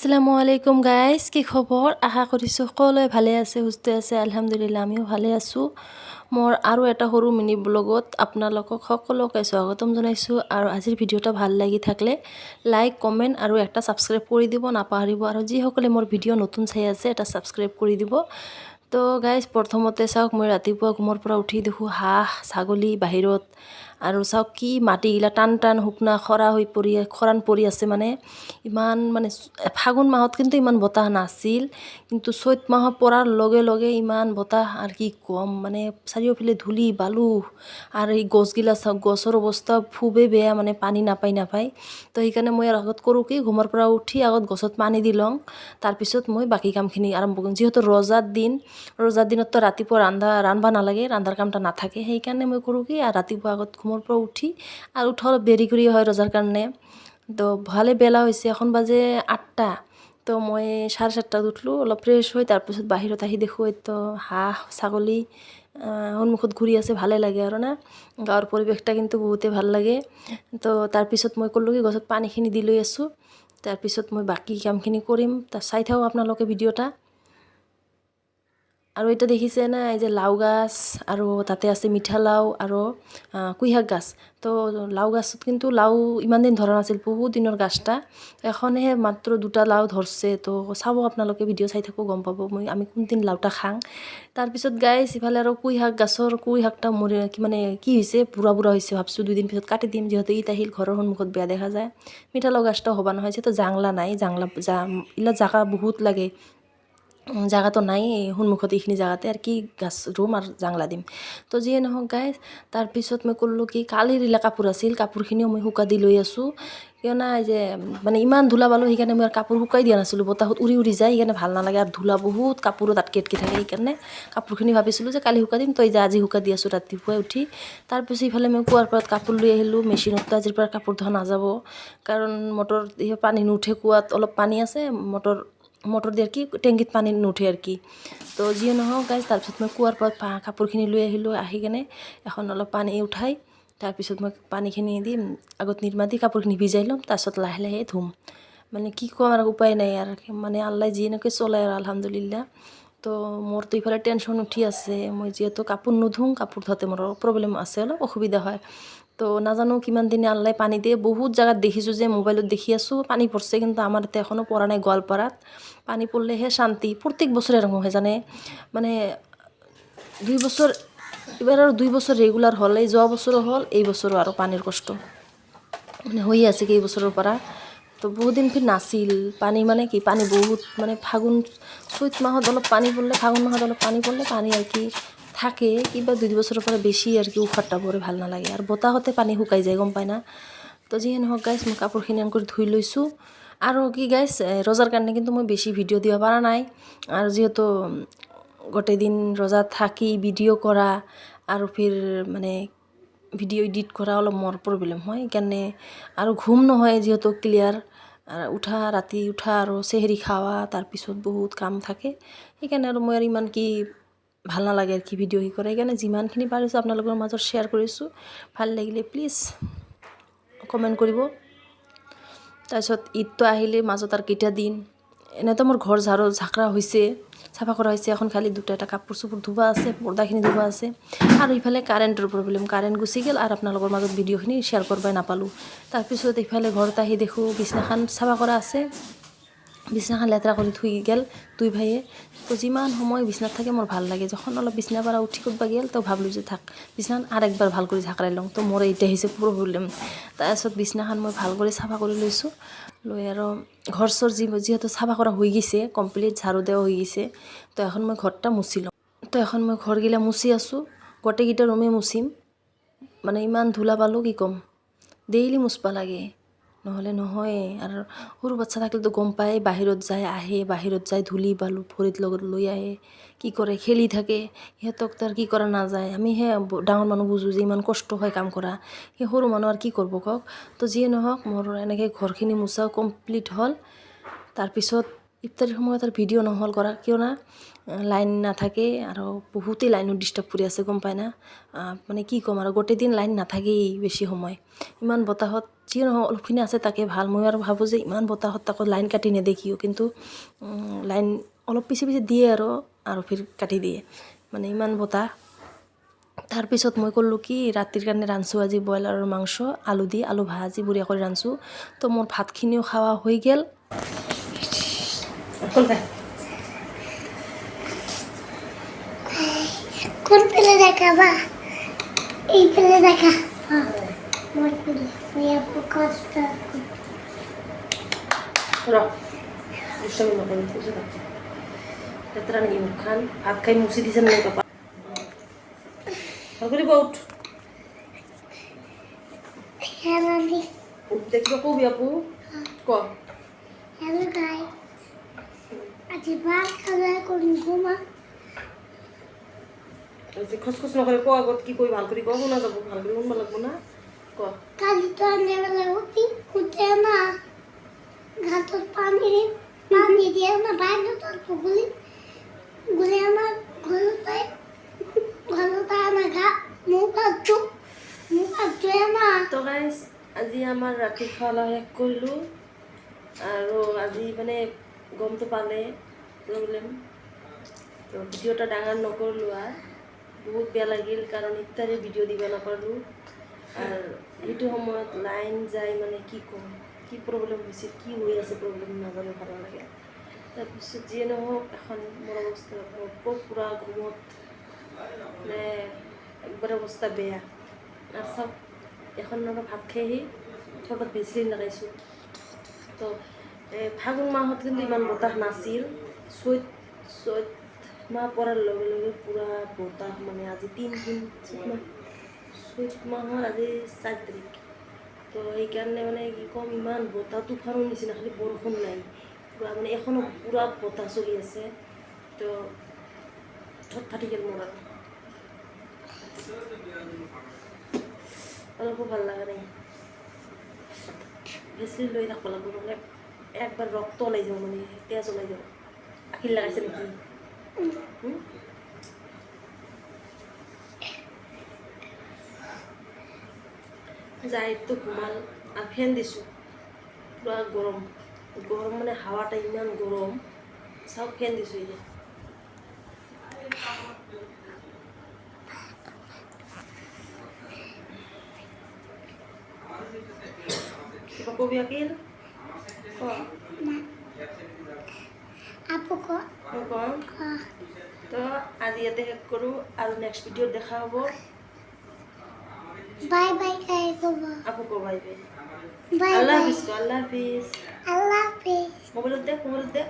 আসসালামু আলাইকুম গাইজ, কি খবৰ? আশা কৰিছোঁ সকলোৱে ভালে আছে, সুস্থ আছে। আলহামদুলিল্লাহ, আমিও ভালে আছোঁ। মোৰ আৰু এটা সৰু মিনি ব্লগত আপোনালোকক সকলোকে স্বাগতম জনাইছোঁ। আৰু আজিৰ ভিডিঅ'টা ভাল লাগি থাকিলে লাইক, কমেণ্ট আৰু এটা ছাবস্ক্ৰাইব কৰি দিব নাপাহৰিব। আৰু যিসকলে মোৰ ভিডিঅ' নতুন চাই আছে, এটা ছাবস্ক্ৰাইব কৰি দিব। তো গাইজ, প্ৰথমতে চাওক, মই ৰাতিপুৱা ঘুমৰ পৰা উঠি দেখোঁ হাঁহ ছাগলী বাহিৰত। আৰু চাওক কি মাটিগিলা টান টান শুকনা খৰা হৈ পৰি, খৰাণ পৰি আছে। মানে ইমান মানে ফাগুন মাহত কিন্তু ইমান বতাহ নাছিল, কিন্তু চৈত মাহত পৰাৰ লগে লগে ইমান বতাহ আৰু কি ক'ম, মানে চাৰিওফালে ধূলি বালু। আৰু এই গছগিলা চাওক, গছৰ অৱস্থা খুবেই বেয়া, মানে পানী নাপায় নাপায়। তো সেইকাৰণে মই আৰু আগত কৰোঁ কি, ঘুমৰ পৰা উঠি আগত গছত পানী দি লওঁ, তাৰপিছত মই বাকী কামখিনি আৰম্ভ কৰিম। যিহেতু ৰোজাৰ দিন, ৰোজাৰ দিনততো ৰাতিপুৱা ৰান্ধবা নালাগে, ৰান্ধাৰ কামটা নাথাকে। সেইকাৰণে মই কৰোঁ কি, ৰাতিপুৱা আগত ঘুমৰ পৰা উঠি, আৰু উঠা অলপ দেৰি কৰি হয় ৰোজাৰ কাৰণে। তো ভালে বেলা হৈছে, এখন বাজে 8টা। তো মই 7:30টাত উঠলোঁ, অলপ ফ্ৰেছ হৈ তাৰপিছত বাহিৰত আহি দেখোঁ এইটো হাঁহ ছাগলী সন্মুখত ঘূৰি আছে। ভালে লাগে আৰু না, গাঁৱৰ পৰিৱেশটা কিন্তু বহুতেই ভাল লাগে। তো তাৰপিছত মই ক'লোঁ কি, গছত পানীখিনি দি লৈ আছোঁ, তাৰপিছত মই বাকী কামখিনি কৰিম। তা চাই থাকক আপোনালোকে ভিডিঅ'টা। আৰু এতিয়া দেখিছে না, এই যে লাও গাছ, আৰু তাতে আছে মিঠা লাও আৰু কুইশাক গাছ। তো লাও গাছত কিন্তু লাও ইমান দিন ধৰা নাছিল, বহুত দিনৰ গাছটা, এখনহে মাত্ৰ দুটা লাও ধৰছে। তো চাব আপোনালোকে, ভিডিঅ' চাই থাকোঁ, গম পাব মই আমি কোনদিন লাওটা খাওঁ। তাৰপিছত গাইছ, ইফালে আৰু কুই শাক গাছৰ কুই শাকটা মৰি কি, মানে কি হৈছে, বুঢ়া বুঢ়া হৈছে। ভাবছোঁ দুদিন পিছত কাটি দিম, যিহেতু ঈদ আহিল, ঘৰৰ সন্মুখত বেয়া দেখা যায়। মিঠা লাও গাছটা হ'বা নহয়, যিহেতু জাংলা নাই, জাংলা ইলা জাগা বহুত লাগে, জাগাটো নাই সন্মুখত। এইখিনি জাগাতে আৰু কি গাছ ৰুম আৰু জাংলা দিম? তো যিয়ে নহওক গাইজ, তাৰপিছত মই কৰিলোঁ কি, কালিৰ ইলা কাপোৰ আছিল, কাপোৰখিনিও মই শুকা দি লৈ আছোঁ। কিয় না যে মানে ইমান ধূলা পালোঁ, সেইকাৰণে মই কাপোৰ শুকাই দিয়া নাছিলোঁ। বতাহত উৰি উৰি যায়, সেইকাৰণে ভাল নালাগে। আৰু ধূলা বহুত কাপোৰত আটকি আটকি থাকে, সেইকাৰণে কাপোৰখিনি ভাবিছিলোঁ যে কালি শুকাই দিম। তই যে আজি শুকাই দি আছোঁ ৰাতিপুৱাই উঠি। তাৰপিছত ইফালে মই কুঁৱাৰ পাৰত কাপোৰ লৈ আহিলোঁ। মেচিনততো আজিৰ পৰা কাপোৰ ধোৱা নাযাব, কাৰণ মটৰ পানী নুঠে। কুঁৱাত অলপ পানী আছে, মটৰ দি আৰু কি টেংকিত পানী নুঠে আৰু কি। তো যিয়ে নহওক গাইজ, তাৰপিছত মই কুঁৱাৰ পাৰত কাপোৰখিনি লৈ আহিলোঁ। আহি কেনে এখন অলপ পানী উঠাই, তাৰপিছত মই পানীখিনি দি আগত নিৰ্মা দি কাপোৰখিনি ভিজাই ল'ম, তাৰপিছত লাহে লাহে ধুম। মানে কি ক'ম আৰু, উপায় নাই আৰু, মানে আল্লাই যেনেকৈ চলায় আৰু আলহামদুলিল্লাহ। তো মোৰতো ইফালে টেনশ্যন উঠি আছে, মই যিহেতু কাপোৰ নুধোঁ, কাপোৰ ধোৱাতে মোৰ প্ৰব্লেম আছে, অলপ অসুবিধা হয়। তো নাজানো কিমান দিনে আল্লাই পানী দিয়ে। বহুত জেগাত দেখিছোঁ যে মোবাইলত দেখি আছোঁ পানী পৰছে, কিন্তু আমাৰ ইয়াতে এখনও পৰা নাই গোৱালপাৰাত। পানী পৰিলেহে শান্তি। প্ৰত্যেক বছৰে এৰকম হয় জানে, মানে 2 বছৰ, এইবাৰ আৰু 2 বছৰ ৰেগুলাৰ হ'ল। এই যোৱা বছৰো হ'ল, এই বছৰো আৰু পানীৰ কষ্ট মানে হৈয়ে আছে কেইবছৰৰ পৰা। তো বহুত দিন ফিৰ নাছিল পানী, মানে কি পানী বহুত, মানে ফাগুন চৈত মাহত অলপ পানী পৰিলে, ফাগুন মাহত অলপ পানী পৰিলে পানী আৰু কি থাকে। কিবা 2 বছৰৰ পৰা বেছি আৰু কি উশাহটা পৰে, ভাল নালাগে। আৰু বতাহতে পানী শুকাই যায়, গম পায় না? তো যিয়ে নহওক গাইছ, মই কাপোৰখিনি কৰি ধুই লৈছোঁ। আৰু কি গাইছ, ৰোজাৰ কাৰণে কিন্তু মই বেছি ভিডিঅ' দিব পৰা নাই। আৰু যিহেতু গোটেই দিন ৰোজাত থাকি ভিডিঅ' কৰা আৰু ফিৰ মানে ভিডিঅ' এডিট কৰা অলপ মোৰ প্ৰব্লেম হয়, সেইকাৰণে। আৰু ঘুম নহয় যিহেতু ক্লিয়াৰ, উঠা, ৰাতি উঠা আৰু চেহেৰি খাৱা, তাৰপিছত বহুত কাম থাকে। সেইকাৰণে আৰু মই আৰু ইমান কি ভাল নালাগে আৰু কি ভিডিঅ' কৰে। সেইকাৰণে যিমানখিনি পাৰিছোঁ আপোনালোকৰ মাজত শ্বেয়াৰ কৰিছোঁ। ভাল লাগিলে প্লিজ কমেণ্ট কৰিব। তাৰপিছত ঈদটো আহিলে মাজত আৰু কেইটা দিন। এনেইতো মোৰ ঘৰ ঝাৰু ঝাকৰা হৈছে, চাফা কৰা হৈছে। এখন খালি দুটা এটা কাপোৰ চাপোৰ ধুবা আছে, পৰ্দাখিনি ধুবা আছে। আৰু ইফালে কাৰেণ্টৰ প্ৰব্লেম, কাৰেণ্ট গুচি গ'ল আৰু আপোনালোকৰ মাজত ভিডিঅ'খিনি শ্বেয়াৰ কৰিবই নাপালোঁ। তাৰপিছত ইফালে ঘৰত আহি দেখোঁ বিছনাখন চাফা কৰা আছে, বিছনাখন লেতেৰা কৰি থৈ গ'ল দুই ভাইয়ে। তো যিমান সময় বিছনাত থাকে মোৰ ভাল লাগে। যখন অলপ বিছনাৰ পৰা উঠি ক'ৰবা গ'ল, তো ভাবিলোঁ যে থাক, বিছনাখন আৰু একবাৰ ভাল কৰি ঝাকৰাই লওঁ। তো মোৰ এইটা হৈছে প্ৰব্লেম। তাৰপিছত বিছনাখন মই ভাল কৰি চাফা কৰি লৈছোঁ, লৈ আৰু ঘৰ চৰ যিহেতু চাফা কৰা হৈ গৈছে, কমপ্লিট ঝাৰু দিয়া হৈ গৈছে। তো এখন মই ঘৰটা মুচি লওঁ। তো এখন মই ঘৰগিলা মুচি আছোঁ, গোটেইকেইটা ৰুমেই মুচিম। মানে ইমান ধূলা পালোঁ, কি ক'ম, ডেইলি মুচবা লাগে, নহ'লে নহয়ে। আৰু সৰু বাচ্ছা থাকিলেতো গম পায়, বাহিৰত যায় আহে, বাহিৰত যায়, ধূলি বালু ভৰিত লগত লৈ আহে, কি কৰে, খেলি থাকে। সিহঁতক তাৰ কি কৰা নাযায়। আমিহে ডাঙৰ মানুহ বুজোঁ যে ইমান কষ্ট হয় কাম কৰা, সেই সৰু মানুহ আৰু কি কৰিব কওক? তো যিয়ে নহওক, মোৰ এনেকৈ ঘৰখিনি মোচাও কমপ্লিট হ'ল। তাৰপিছত ইফতাৰীৰ সময়ত আৰু ভিডিঅ' নহ'ল কৰা, কিয় না লাইন নাথাকে আৰু বহুতেই লাইনত ডিষ্টাৰ্ব কৰি আছে, গম পায় না। মানে কি ক'ম আৰু, গোটেই দিন লাইন নাথাকেই বেছি সময়। ইমান বতাহত যিয়ে নহওক অলপখিনি আছে তাকে ভাল। মই আৰু ভাবোঁ যে ইমান বতাহত তাকো লাইন কাটি নেদে কিয়, কিন্তু লাইন অলপ পিছে পিছে দিয়ে আৰু আৰু ফিৰ কাটি দিয়ে, মানে ইমান বতাহ। তাৰপিছত মই ক'লোঁ কি ৰাতিৰ কাৰণে ৰান্ধছোঁ আজি ব্ৰইলাৰৰ মাংস আলু দি, আলু ভাজি বঢ়িয়া কৰি ৰান্ধছোঁ। তো মোৰ ভাতখিনিও খোৱা হৈ গ'ল। কোনফালে দেখাবা? এইফালে দেখা। মই কষ্ট লেতেৰা নেকি মুখখন? ভাত খাই মুচি দিছে নাই পাপা? ভাল কৰি উঠ। দেখিব কবি আপু ক। হেল্ল' গাইজ, আজি ভাত খালে কোন ঘুমা। খচখচ নকৰে ক আগত কি কৈ, ভাল কৰি ক, শুনা যাব, ভাল কৰি শুনব লাগব না, ক। কালিতো আন্ধাৰবেলা উঠি উঠে না ঘাটত পানী পানী দিয়ে না বাহিৰত অল্প গুলি গুলি আমার ঘরতে ঘরতে আমার ঘা মুখ হাত মুখ হাত ধুয়ে না। তো গাইজ আজি আমাৰ ৰাতি খোৱা লোৱা শেষ কৰিলোঁ আৰু আজি মানে গমটো পালে প্ৰব্লেম, তো ভিডিঅ'টা ডাঙৰ নকৰিলোঁ আৰু বহুত বেয়া লাগিল, কাৰণ ইফতাৰী ভিডিঅ' দিব নাপালোঁ। আৰু সেইটো সময়ত লাইন যায়, মানে কি ক'ম, কি প্ৰব্লেম হৈছিল, কি হৈ আছে প্ৰব্লেম নাজানো, ভাল নালাগে। তাৰপিছত যিয়ে নহওক এখন মোৰ অৱস্থা পূৰা ঘুমত মানে একবাৰ অৱস্থা বেয়া। আৰু চাওক এখন আৰু ভাত খাই আহি থোৰত ভেচলিন লগাইছোঁ। তো ফাগুন মাহত কিন্তু ইমান বতাহ নাছিল, চৈত চৈত মাহ পৰাৰ লগে লগে পূৰা বতাহ, মানে আজি 3 দিন চৈত মাহ, চৈত মাহৰ আজি 4 তাৰিখ। তো সেইকাৰণে মানে কি ক'ম, ইমান বতাহ তুফানৰ নিচিনা, খালি বৰষুণ নাই, পূৰা মানে এখনো পূৰা বতাহ চলি আছে। তো ঠট ফাটি গ'ল মোৰ, আৰু অলপো ভাল লগা নাই। ভেচলিন লৈ থাকিব লাগিব, নহ'লে একবাৰ ৰক্ত ওলাই যাব, মানে তেজ ওলাই যাব। আখিল লগাইছে নেকি? জাহিদটো ঘুমাল আৰু ফেন দিছোঁ, পূৰা গৰম গৰম, মানে হাৱাটা ইমান গৰম। চাওক ফেন দিছোঁ এতিয়া। কিবা কবি আকিল? ক। আপু ক। মই কম। তো আজি ইয়াতে শেষ কৰোঁ আৰু নেক্সট ভিডিঅ'ত দেখা হ'ব। বাই বাই খাই কব। আপু কো বাই বাই। বাই আল্লাহ বাই। হাফিজ কো, আল্লাহ হাফিজ। আল্লাহ হাফিজ। মোবাইলত দেখ, মোবাইলত দেখ।